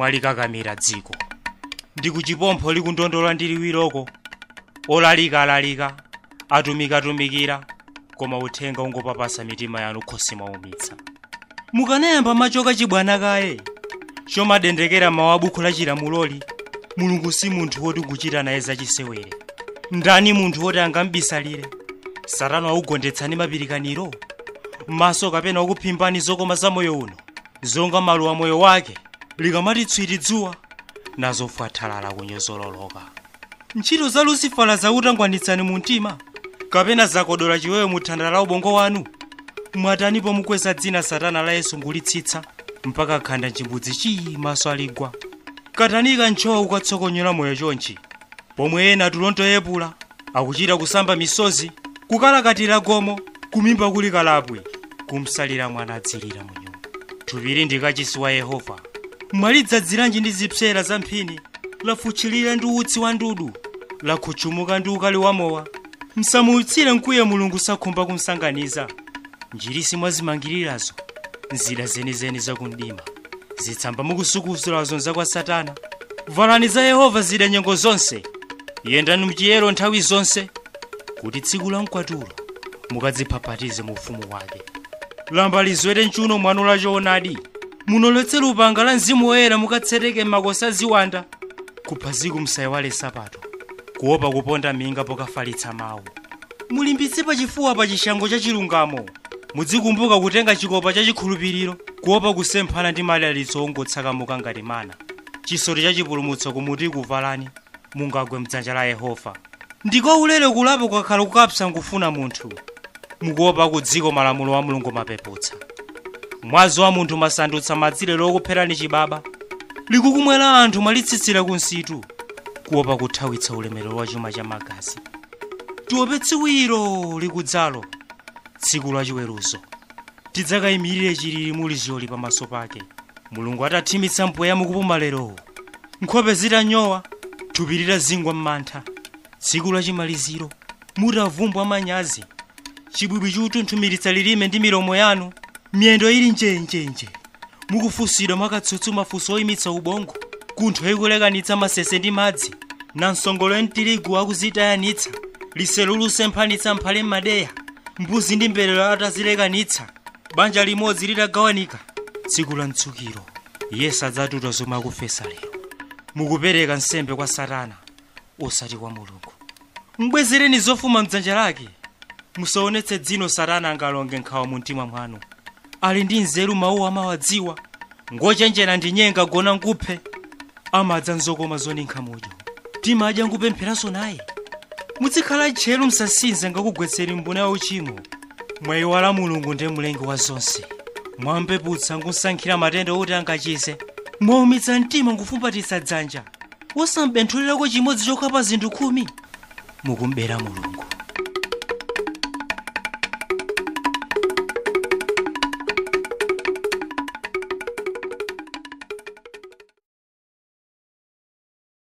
Mwalikakamira dziko ndi kuchipompho likundondola ndi liwiroko. Olalikalalika, atumikatumikira, koma uthenga ungopapasa mitima yanu khosi mwaumitsa. Mukanayamba machoka chibwana kaye chomadendekera mawu a buku la chilamuloli. Mulungu si munthu woti kuchita naye zachisewere. Ndani munthu woti angambisalire? Satana wakugonjetsani mapirikaniro maso kapena wakuphimbani zokoma za moyo uno, zonga maluwa moyo wake likamati tswiri dzuwa nazo fwathalala kunyozololoka. Ntchito za Lusifala zakutangwanitsani mu mtima kapena zakodola chiwewe mu thanda la ubongo wanu. Mwatanipo mukweza dzina Satana la Yesu ngulitsitsa mpaka khanda nchimbudzi chii maso aligwa. Katanika ntchowa ukatsokonyola moyo chonchi, pomwe ena tulonto yepula akuchita kusamba misozi, kukalakatira gomo, kumimba kuli kalapwe, kumsalira mwana adzilira mu nyumba. Thupili ndi kachisi wa Yehova, mwalidzadziranji ndi zipsera za mphini, lafutchilira ndi utsi wa ndudu, lakhutchumuka ndi ukali wa mowa. Msamuutsire mkwiyo Mulungu sakhumba kumsanganiza. Njirisi mwazimangirirazo nzira zenizeni zakumdima, zitsamba mukusukuzulazo nzakwa Satana. Valani za Yehova zida nyengo zonse, yendani mchiyero nthawi zonse, kuti tsiku la mkwatulo mukadziphapatize mu ufumu wake. Lamba lizwere mchuno mwanu la choonadi, munoletse lupanga la Mzimu Woyera mukatsereke makosi aziwanda. Kuphaziku msayiwale sapato, kuopa kuponda minga pokafalitsa mawu. Mulimbitse pachifuwa pa chishango cha chilungamo, mudzikumbuka kutenga chikopa cha chikhulupiriro, kuopa kusemphana ndi madalitso ongotsakamuka ngati mana. Chisoti cha chipulumutso kumuti kuvalani, mungagwe mdzanja la Yehova. Ndiko ulere kulapa kukakhala kukapsa nkufuna munthu, mukuopa ku dziko malamulo wa Mulungu mapeputsa. Mwazi wa munthu masandutsa madzilero okupherani chibaba, likukumwera anthu mwalitsitsira ku nsitu, kuopa kuthawitsa ulemerero wa chuma cha magazi. Tiope tsiwiro likudzalo, tsiku la chiweruzo, tidzakayimirire chilili muli ziyoli pamaso pake. Mulungu atathimitsa mpweya mukupuma lerowo, nkhope zitanyowa, thupi litazingwa m'mantha. Tsiku la chimaliziro mutavumbwa manyazi, chibwibwi chikutunthumiritsa lilime ndi milomo yanu, miyendo ili njenjenje, mukufunsidwa mwakatsutsu mafunso oyimitsa ubongo, kuntho ikulekanitsa masese ndi madzi, na msongolo ya mtirigu akuzitayanitsa, liselu lusemphanitsa mphale m'madeya, mbuzi ndi mberero atazilekanitsa, banja limodzi litagawanika. Tsiku la mtsukiro Yesu adzatuta zomwe akufesa lero. Mukupereka nsembe kwa Satana osati kwa Mulungu. Mbwezereni zofuma mdzanja lake, musaonetse dzino Satana angalonge nkhawa mu mtima mwanu. Ali ndi nzeru mawu amawadziwa, ngochenjera ndi nyenga gona nkuphe, amadza nzokoma zoninkha mudyo, timadya nkupempheranso naye. Muzikhala tcheru msasinze ngakugwetseri mbuna ya uchimo. Mwayiwala Mulungu ndiye mlengi wa zonse, mwampeputsa nkusankhira matenda oti angachize, mwaumitsa mtima nkufumbatitsa dzanja, wosambenthulirako chimodzi chokha pa zinthu 10. Mukumbera Mulungu.